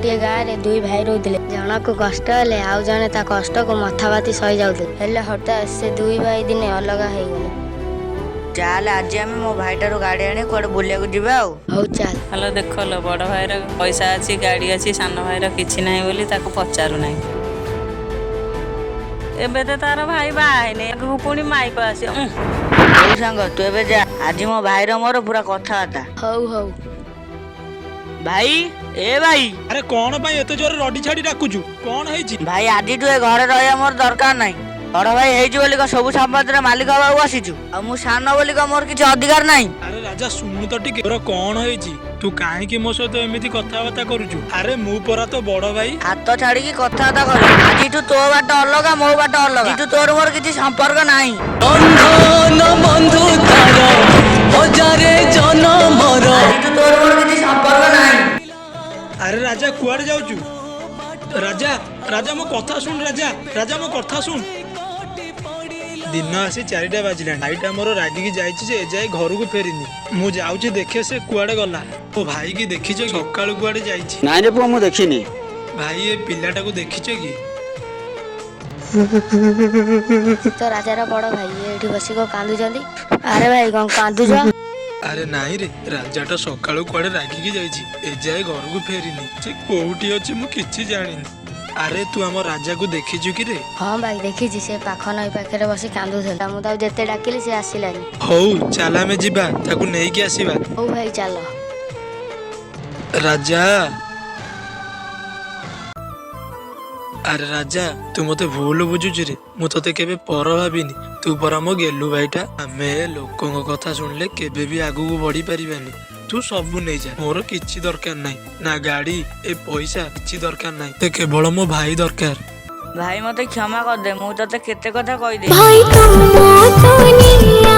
ଗୋଟିଏ ଗାଁରେ ଦୁଇ ଭାଇ ରହୁଥିଲେ। ଜଣକୁ କଷ୍ଟ ହେଲେ ଆଉ ଜଣେ ତା କଷ୍ଟକୁ ମଥା ପାତି ସହି ଯାଉଥିଲେ। ହେଲେ ହଠାତ୍ ସେ ଦୁଇ ଭାଇ ଦିନେ ଅଲଗା ହେଇଗଲେ। ଚାଲେ, ଆଜି ଆମେ ମୋ ଭାଇଠାରୁ ଗାଡ଼ି ଆଣି କୁଆଡ଼େ ବୁଲିବାକୁ ଯିବା ଆଉ। ହଉ, ଚାଲ। ହ୍ୟାଲୋ, ଦେଖ ଲୋ, ବଡ଼ ଭାଇର ପଇସା ଅଛି, ଗାଡ଼ି ଅଛି, ସାନ ଭାଇର କିଛି ନାହିଁ ବୋଲି ତାକୁ ପଚାରୁନାହିଁ। ଏବେ ତ ତାର ଭାଇ ବାହା ହେଇନି, ଆଗକୁ ପୁଣି ମାଇପ ଆସିବ। ହଉ ସାଙ୍ଗ, ତୁ ଏବେ ଯା, ଆଜି ମୋ ଭାଇର ମୋର ପୁରା କଥାବାର୍ତ୍ତା। ହଉ ହଉ। ଭାଇ, ଏ ଭାଇ। ଆରେ, କଣ ପାଇଁ ଏତେ ଜୋରେ ରଡି ଛାଡି ଡାକୁଛୁ? କଣ ହେଇଛି? ଭାଇ, ଆଜିଠୁ ଏ ଘରେ ରହିବା ମୋର ଦରକାର ନାହିଁ। ବଡ ଭାଇ ହେଇଛୁ ବୋଲି କଣ ସବୁ ସମ୍ପତ୍ତିର ମାଲିକ ହବାକୁ ଆସିଛୁ? ଆଉ ମୁଁ ସାନ ବୋଲି କଣ ମୋର କିଛି ଅଧିକାର ନାହିଁ? ଆରେ ରାଜା, ଶୁଣୁ ତ ଟିକେ, ତୋର କଣ ହେଇଛି? ତୁ କାହିଁକି ମୋ ସହିତ ଏମିତି କଥାବାର୍ତ୍ତା କରୁଛୁ? ଆରେ, ମୁଁ ପରା ତୋ ବଡ ଭାଇ। ହାତ ଛାଡିକି କଥାବାର୍ତ୍ତା କର। ଆଜିଠୁ ତୋ ବାଟ ଅଲଗା, ମୋ ବାଟ ଅଲଗା। ଆଜିଠୁ ତୋର ମୋର କିଛି ସମ୍ପର୍କ ନାହିଁ। ବନ୍ଧନ ବନ୍ଧୁତାର ହଜାରେ ଜନମର। ଆଜିଠୁ ତୋର ମୋର କିଛି ସମ୍ପର୍କ ନାହିଁ। ଆରେ ରାଜା, କୁଆଡେ ଯାଉଛୁ? ରାଜା, ରାଜା, ମୋ କଥା ଶୁଣ। ରାଜା, ରାଜା, ମୋ କଥା ଶୁଣ। ଦିନ ଆସି 4ଟା ବାଜିଲାଣି। ଭାଇଟା ମୋର ରାଗିକି ଯାଇଛି ଯେ ଏଯାଏ ଘରକୁ ଫେରିନି। ମୁଁ ଯାଉଛି, ଦେଖେ ସେ କୁଆଡେ ଗଲା। ମୋ ଭାଇକି ଦେଖିଛ କି? ସକାଳୁ କୁଆଡେ ଯାଇଛି? ନାଇଁ ରେ ପୁଅ, ମୁଁ ଦେଖିନି। ଭାଇ, ଏ ପିଲାଟାକୁ ଦେଖିଛ କି? ତ ରାଜାର ବଡ ଭାଇ, ଇଏ ଏଠି ବସି କଣ କାନ୍ଦୁଛନ୍ତି? ଆରେ ଭାଇ, କଣ କାନ୍ଦୁଛ? ଆରେ ନାଇଁ ରେ, ରାଜାଟା ସକାଳୁ କୁଆଡେ ରାଗିକି ଯାଇଛି, ଏଯାଏ ଘରକୁ ଫେରିନି। ସେ କୋଉଠି ଅଛି ମୁଁ କିଛି ଜାଣିନି। ଆରେ, ତୁ ଆମ ରାଜାକୁ ଦେଖିଛୁ କି ରେ? ହଁ ଭାଇ, ଦେଖିଛି। ସେ ପାଖ ନଈ ପାଖରେ ବସି କାନ୍ଦୁଥିଲା। ମୁଁ ତାକୁ ଯେତେ ଡାକିଲି, ସେ ଆସିଲାନି। ହଉ ଚାଲ, ଆମେ ଯିବା, ତାକୁ ନେଇକି ଆସିବା। ହଉ ଭାଇ, ଚାଲ। ରାଜା, ଆରେ ରାଜା, ତୁ ମତେ ଭୁଲ ବୁଝୁଛୁ ରେ। ମୁଁ ତତେ କେବେ ପର ଭାବିନି। ତୁ ପରା ମୋ ଗେଲୁ ଭାଇଟା। ଆମେ ଲୋକଙ୍କ କଥା ଶୁଣିଲେ କେବେ ବି ଆଗକୁ ବଢି ପାରିବାନି। ତୁ ସବୁ ନେଇଯା, ମୋର କିଛି ଦରକାର ନାହିଁ। ନା ଗାଡି, ଏ ପଇସା କିଛି ଦରକାର ନାହିଁ। ତେ କେବଳ ମୋ ଭାଇ ଦରକାର। ଭାଇ, ମତେ କ୍ଷମା କରିଦେ। ମୁଁ ତତେ କେତେ କଥା କହିଦେଲି। ଭାଇ, ତୁମ ଦୁନିଆ।